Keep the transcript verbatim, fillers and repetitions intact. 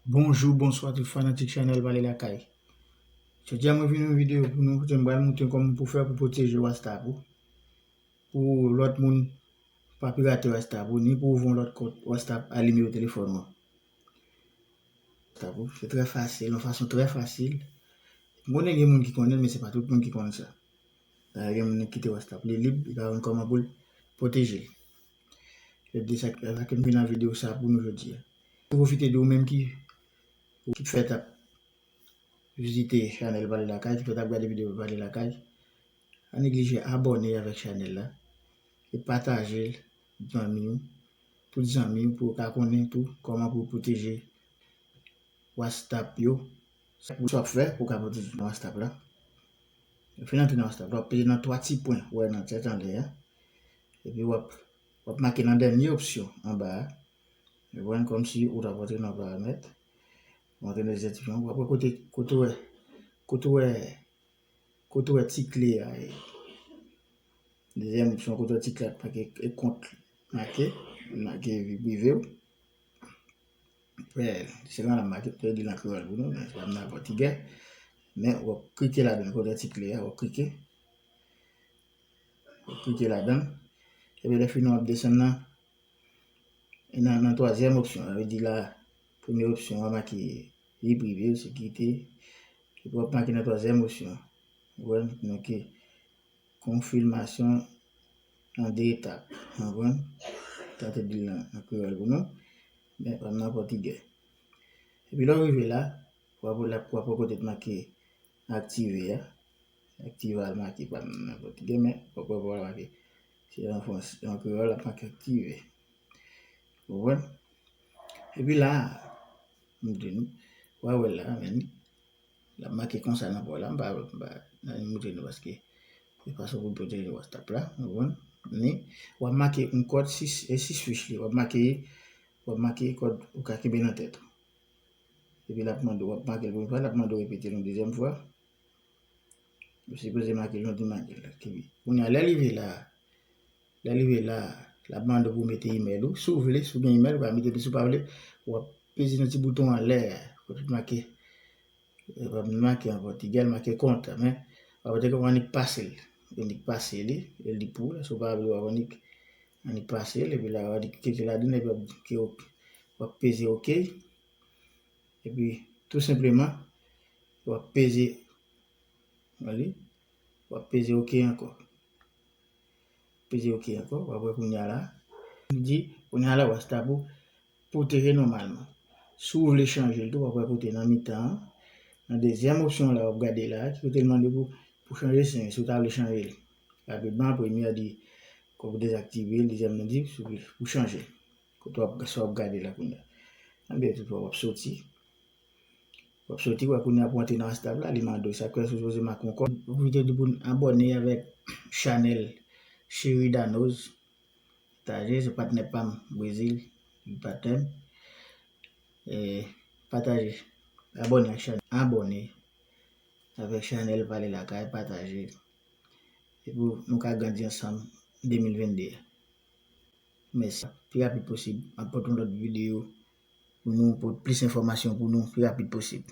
Bonjou, bonswa tout fanatik chanèl Pale Lakay. Jodi a mwen vin yon videyo pou nou, kote m pral montre kòman pou fè pou pwoteje WhatsApp ou. Pou lòt moun pa pirate WhatsApp ou, ni pou ouvri yon lòt kont WhatsApp alime yo telefòn ou an. WhatsApp ou, se trè fasil, yon fason trè fasil. M konnen gen moun ki konnen l, men se pa tout moun ki konn sa. Dayè gen moun ki kite WhatsApp li lib, li pa konn kòman pou l pwoteje l. Se de sa k fè ke m vin nan videyo sa pou nou jodi a. Pwofite di ou menm ki, ki fèt ap vizite chanèl Pale Lakay, ki fèt ap gade videyo Pale Lakay, pa neglije abòne avèk chanèl la e pataje l zanmi w, tout zanmi w pou yo ka konnen tou kòman pou yo pwoteje WhatsApp yo. Sa pou sa w ap fè pou w ka pwoteje nan WhatsApp la. Ou fin antre nan WhatsApp la, w ap peze nan twa ti pwen ou wè nan tèt anlè a. Epi w ap, w ap make nan dènye opsyon anba a. Ou konprann, kòmsi ou t ap antre nan paramèt. Ou antre nan dèzyèm opsyon, w ap wè kote, kote w wè, kote w wè, kote w wè ti kle a ye. Dezyèm opsyon, kote w wè ti kle a t make e kont make, make vi prive w. Wè, se la l ap make, te di l an kreyòl pou nou, men se pa nan pòtigè. Men w ap klike ladan l, kote ti kle a, w ap klike. W ap klike ladan l. Epi lè fini w ap desann nan, e nan, nan twazyèm opsyon, sa vle di la, premye opsyon, w ap make vi prive, sekirite, epi w ap make nan twazyèm opsyon. Ou konprann? Donk, konfimasyon an de etap. Ou konprann? Sa te di l an, an kreyòl pou nou, men pa nan pòtigè. Epi lè w rive la, w ap, w ap wè kote t make aktive a. Aktive a l make pa nan pòtigè, men w ap wè pou l make. Se an frans, an kreyòl, l ap make aktive. Ou konprann? Epi la, m di nou, w a wè l la, men l ap make konsa nan pa w la, m pa, m pa, nan li montre nou paske se fason pou pwoteje WhatsApp la, ou konprann? Men, w ap make yon kòd sis, e sis fich li, w ap make, w ap make kòd ou ka kenbe nan tèt ou. Epi l ap mande w, w ap make l premye fwa, l ap mande w repete l yon dezyèm fwa. Ou sipoze make l, nou te make l. Kounye a, lè l rive la, lè l rive la, l ap mande w pou w mete imèl ou. Si w vle, si w gen imèl, ou ka mete, men si w pa vle, w ap peze nan ti bouton anlè a, kote l make, e pa make an pòtigè, l make kont, men w ap annik pase l. Ou annik pase li, e li pou ou. Si w pa vle, w ap annik, annik pase l, epi la, w annik klike ladan l, epi w ap, w ap peze oke. Epi, tou senpleman, w ap peze, w ap peze oke ankò. Peze oke ankò, w ap wè kounye a la. Li di, kounye a la, WhatsApp ou pwoteje nòmalman. Si w vle chanje l tou, w ap wè kote nan mitan an. Nan dezyèm opsyon la, w ap gade la, ki kote l mande pou, pou chanje sen, si w ta vle chanje l. Rapidman, premye a di, kòm ou dezaktive l, dezyèm nan di, si w vle, pou chanje l. Kote w ap, sa w ap gade la kounye a. Anben, toutfwa, w ap soti. W ap soti, w ap kounye a pou antre nan WhatsApp la, li mande w sa k fè si w sipoze make yon kòd. Pwofite di pou n abòne avèk chanèl Cheri Danoz. Pataje, se patnè pa m, Brezil, li patnè m. E, pataje, abòne ak chanèl, abòne avèk chanèl Pale Lakay, pataje. Se pou nou ka grandi ansanm de mil venn de a. Mèsi. Pi rapid posib, m ap pote yon lòt videyo pou nou, pote plis enfòmasyon pou nou, pi rapid posib.